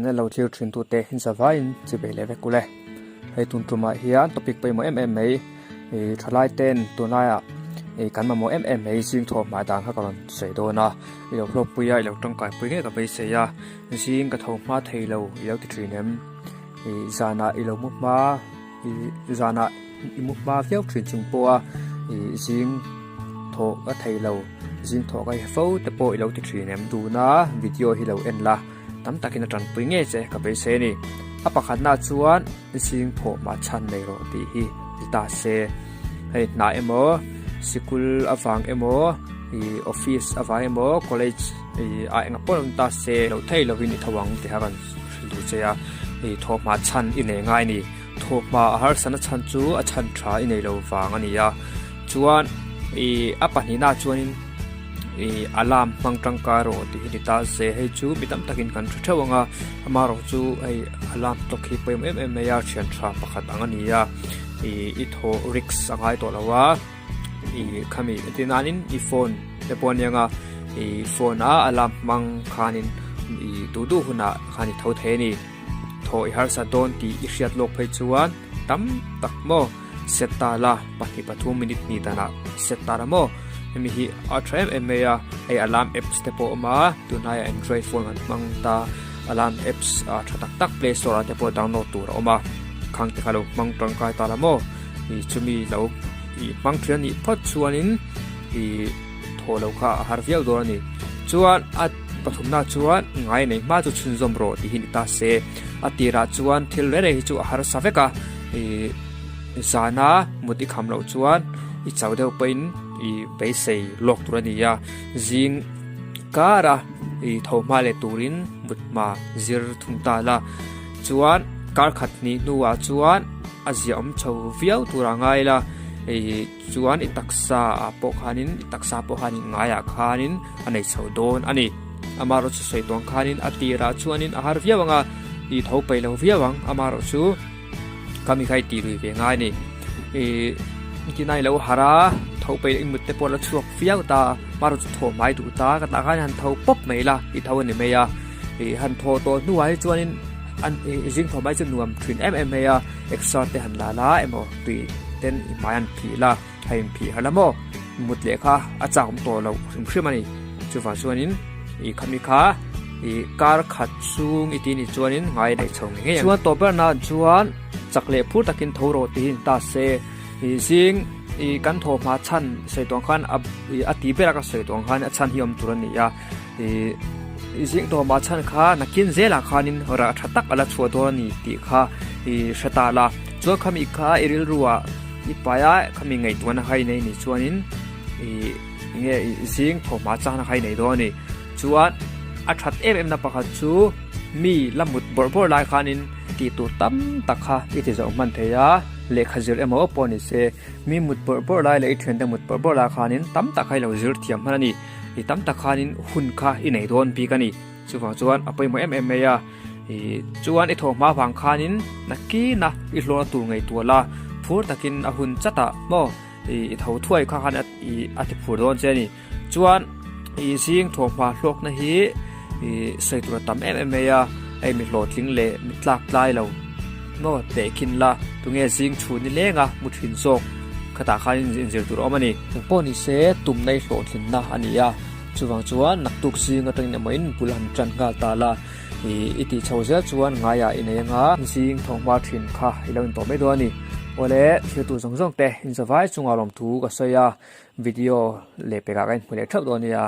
channel lo thlir thin tute in zavaiin chi ve leh vek ule. Hei tun tumah hian topic pawimawh em em mai ih thalai ten tunlaiah ih kan mamawh em em mai zing thawh hmai dan kha ka rawn sawi dawn a. I lo hlawkpui a i lo tangkai pui ngei ka beisei a zing ka tho hma thei lo i lo ti thin em ih zanah i lo mu hma ih zanah i mu hma viau thin chung pawha ih zing thawh ka thei lo zing thawh ka fo te pawh i lo ti thin em tuna video hi lo en la tam takin a tanpui ngei che ka beisei a ni a pakhatna chuan zing thawh mah chhan nei rawh tih hi ni ta se hei hnah emaw sikul avang emaw ih office avang emaw college ih ah engah pawh awm ta se lo thei lovin i tho ang tih kha kan hrilh duh che a ih thawh hma chhan i nei ngai a ni. Thawhhma a harsatna chhan chu a chhan tha i nei lo vang a ni a, chuan ih a pahnihna chuanin ih alarm hmang tangkai rawh tih hi ni ta se hei chu mi tam takin kan hre theuh ang a, amaherawh chu hei alarm clock hi pawimawh em em mai a thian tha pakhat ang a ni a, ih i thaw risk a ngai tawh lo a, ih khami entir nanin i phone te pawh a nia ang a, ih phone a alarm hmang khanin ih duh duh hunah khan i tho thei a ni. Thaw i harsa dawn tih i hriat lawk phei chuan tam tak maw set ta la pahnih pathum minute hnih danah set ta la maw hemi hi a tha em em mai a hei alarm apps te pawh a awm a tunlaiah android phone an hmang ta alarm apps a tha tak tak play store ah te pawh download tur a awm a khang te kha lo hmang tangkai ta la maw ih chumi lo ih hmang thin a nih phawt chuanin ih thaw lo kha a har viau dawn a ni chuan a Pathumna chuan ngai nei hma chu chhunzawm rawh tih hi ni ta se. A tirah chuan thil reng reng hi chu a harsa vek a, ih zana mut i kham loh chuan i chau deuh pawhin i beisei lawk tur a ni a, zing kara i tho hma leh turin mut hma zir thung ta la. Chuan kar khat hnih hnuah chuan a ziahawm chho viau tur a ngai la, ih. Chuan i taksa ah pawh khanin i taksa pawh khanin ngaiah khanin a nei chho dawn a ni. Amaherawh chu sawi tuang khanin a tirah chuanin a har viau ang a, i tho peih lo viau ang. Amaherawh chu ka mi kha i tih lui ve ngai a ni. I tina i lo har a, tho peih i mut te pawh a la chhuak viau ta, amaherawh chu thaw hmai duh ta ka tah khan han tho pawp mai la, i tho a ni mai a. I han thaw tawh hnuah hi chuanin an i zing thaw mai chu nuam thin em em mai a, exer te han la la emaw tui. Ten i hmai an phih la, a inphih harh la maw? Mut leh kha a chak awm tawh loh hrim hrim a ni. Chuvang chuanin i khami kha i kar khat chhung i tih ni chuanin ngai a neih chho ngei ngei ang. Chuan tawp berna chuan chak leh phur takin tho rawh tihin ta se. I zing i kan thaw hma chhan sawi tawng khan a a ti ber a ka sawi tawng khan a chhan hi awm tur a ni a. I i zing thaw hma chhan kha nakin zelah khanin rah tha tak a la chhuah dawn a ni tih kha i hre ta la. Chuan khami kha i rilruah i pai a, khami ngaihtuahna kha i nei ni chuanin i nge i zing thaw hma chakna kha i nei dawn a ni. Chuan a that em em na pakhat chu mi la mut bawrh bawrh lai khanin tih tur tam tak kha i ti zawh hman thei a, lehkha zir emaw pawh ni se mi mut bawrh bawrh lai leh i thiante mut bawrh bawrh lai khanin tam tak kha i lo zir thiam hman a ni. I tam tak khanin hun kha i nei dawn bik a ni. Chuvang chuan a pawimawh em em mai a, ih chuan i thawh hma vang khanin nakina i hlawhna tur ngaihtuah la, phur takin a hun chat ah maw ih i tho thuai kha khan ih a ti phur dawn che a ni. Chuan ih zing thawh hma hlawkna hi ih sawi tur a tam em em mai a, hei mi hlawhtling leh mi tlak tlai lo maw tehkhin la tunge zing chhun ni leng a mu thin zawk khatah khan inzir tur a awm a ni. Engpawh ni se tumna i hlawhtlinna a ni a. Chuvang chuan naktuk zing atangin emaw in bul han tan nghal ta la, ih i tih chho zel chuan ngaiah i nei anga zing thawhhma thin kha i lo intawh mai dawn a ni. Awle thiltu zawng zawng te inzavai chungah lawmthu ka sawi a, video lehpekah ka inhmu leh theuh dawn a nia.